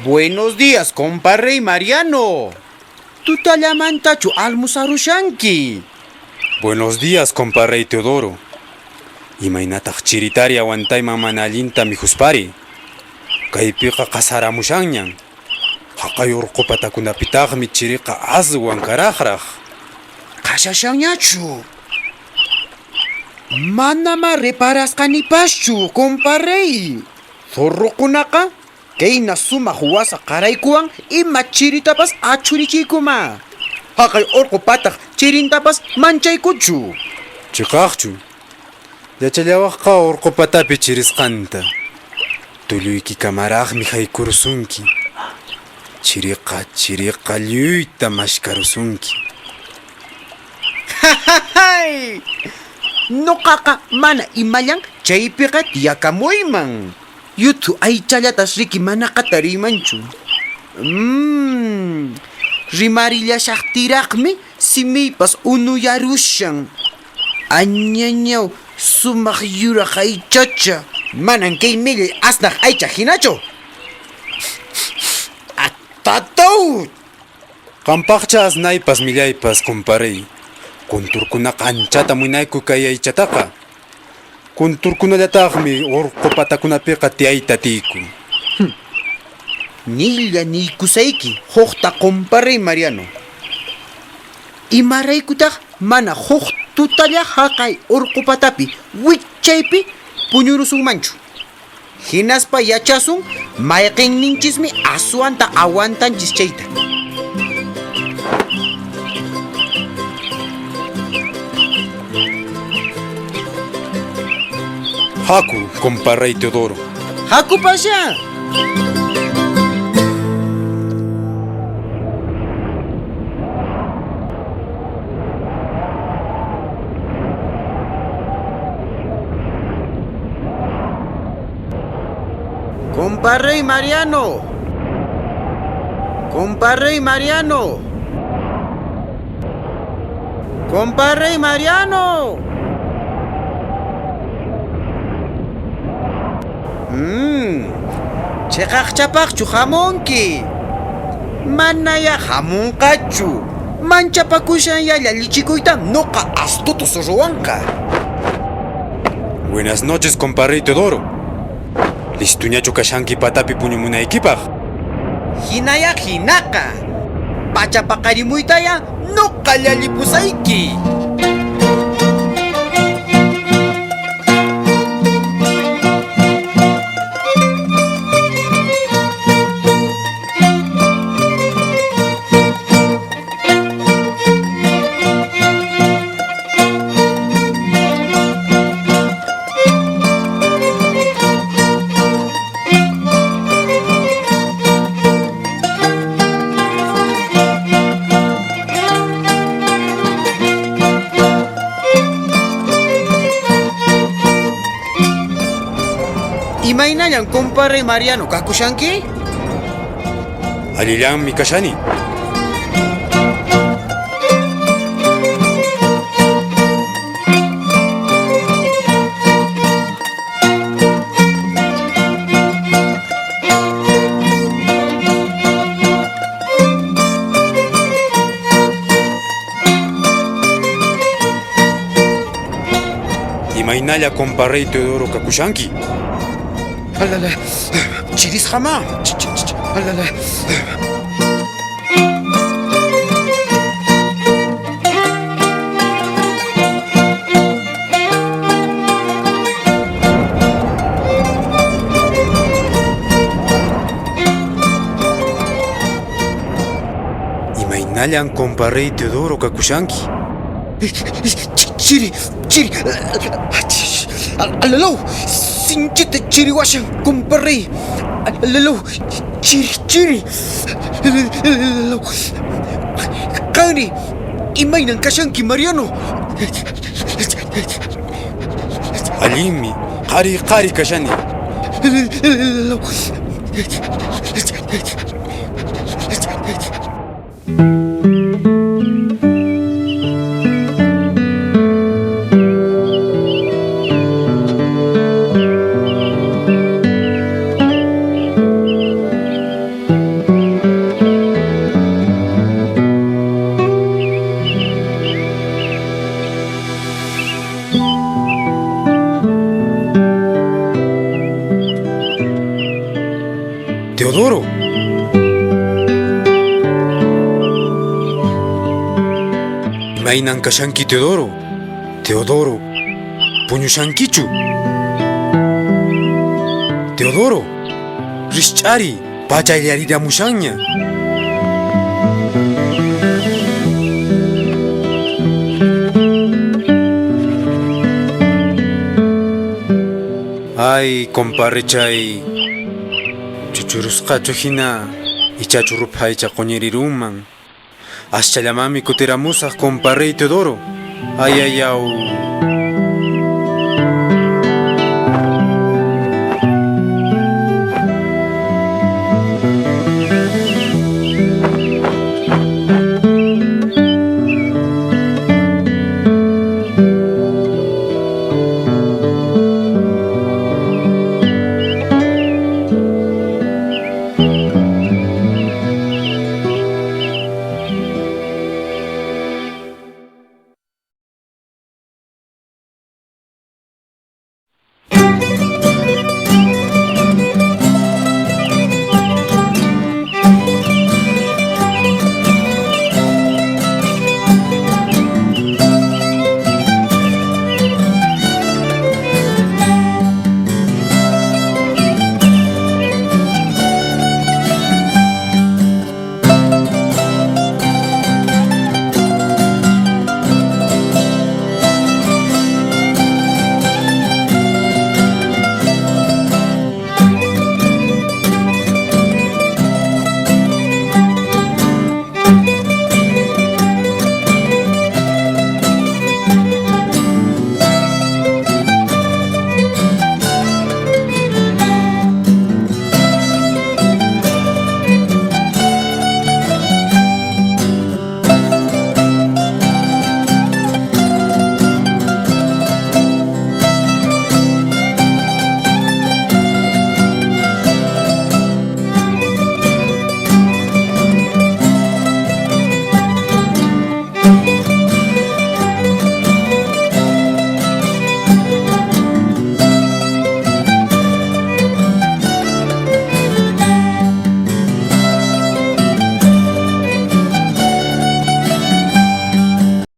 Buenos días, comparrey Mariano. Tutallamantachu almusarushanki. Buenos días, comparrey Teodoro. Imaynataq chiritari aguantayman mana allinta mikhuspari. Kaypiqa qasaramushanñan. Haqay urqu patakunapitaqmi chiriqa aswan karaqraq. Qashashanñachu. Manama reparasqanipaschu, comparrey. Zorrukunaqa kayna sumaq wasa qaraykuwan ima chiritapas achurichiykuma. Haqay urqu pataq chirintapas manchaykuchu. Chiqaqchu. Yachallawaqqa urqu patapi chirisqanta. Tulluykikamaraqmi haykurusunki. Chiriqa chiriqa lluyta mashkarusunki. Hay! Nuqaqa mana imallan chaypiqa tiyakamuyman. Yuthu aychallatas riki mana qatariymanchu. Rimarillashaqtiraqmi simiypas unuyarushan. Añañaw sumaq yuraq aychacha. Manan kay millay asnaq aycha hinachu. Atataw! Qampaqcha asnaypas millaypas, comparey. Kunturkunaqa anchata munayku kay aychataqa. Kunturkunallataqmi urqu patakunapiqa tiyayta atiyku. Nilla niykusayki huqta comparey Mariano. Imaraykutaq mana huk tutalla haqay urqu patapi wichaypi puñurusunmanchu. Hinaspa yachasun mayqinninchismi aswanta aguantanchis chayta. Haku, comparey Teodoro. Haku pasha. Comparrey Mariano. Comparrey Mariano. Comparrey Mariano. Chiqaqchapaqchu hamunki. Manaya hamunqachu. Manchapakushan ya llallichikuyta nuqa astuto ruwanqa. Buenas noches, comparrey Teodoro. Listuñachu kashanki patapi puñumunaykipaq. Hinaya hinaqa. Pachapaqarimuytaya nuqa llallipusayki. Imaynallan compadre Mariano kakushanki? Allillanmi kashani. Imaynalla comparrey Teodoro kakushanki? Alala, chirisqama. Alala. Imaynallan comparrey Teodoro kakushanki? Chiri, chiri. Alalaw, sinchita chiriwashan, comparrey. Alalaw, chiri, chiri. Alalaw. Qanri, imaynan kashanki, Mariano? Allinmi, qhari qhari kashani. Alalaw. Imaynan kashanki Teodoro? Teodoro, puñushankichu? Teodoro, rikch'ariy, pacha illariramushanña. Ay, comparrechay, chuchurusqachu hina, ichachu ruphaycha quñirirunman. Aschallamanmi kutiramusaq comparrey Teodoro. Ay, ay, au.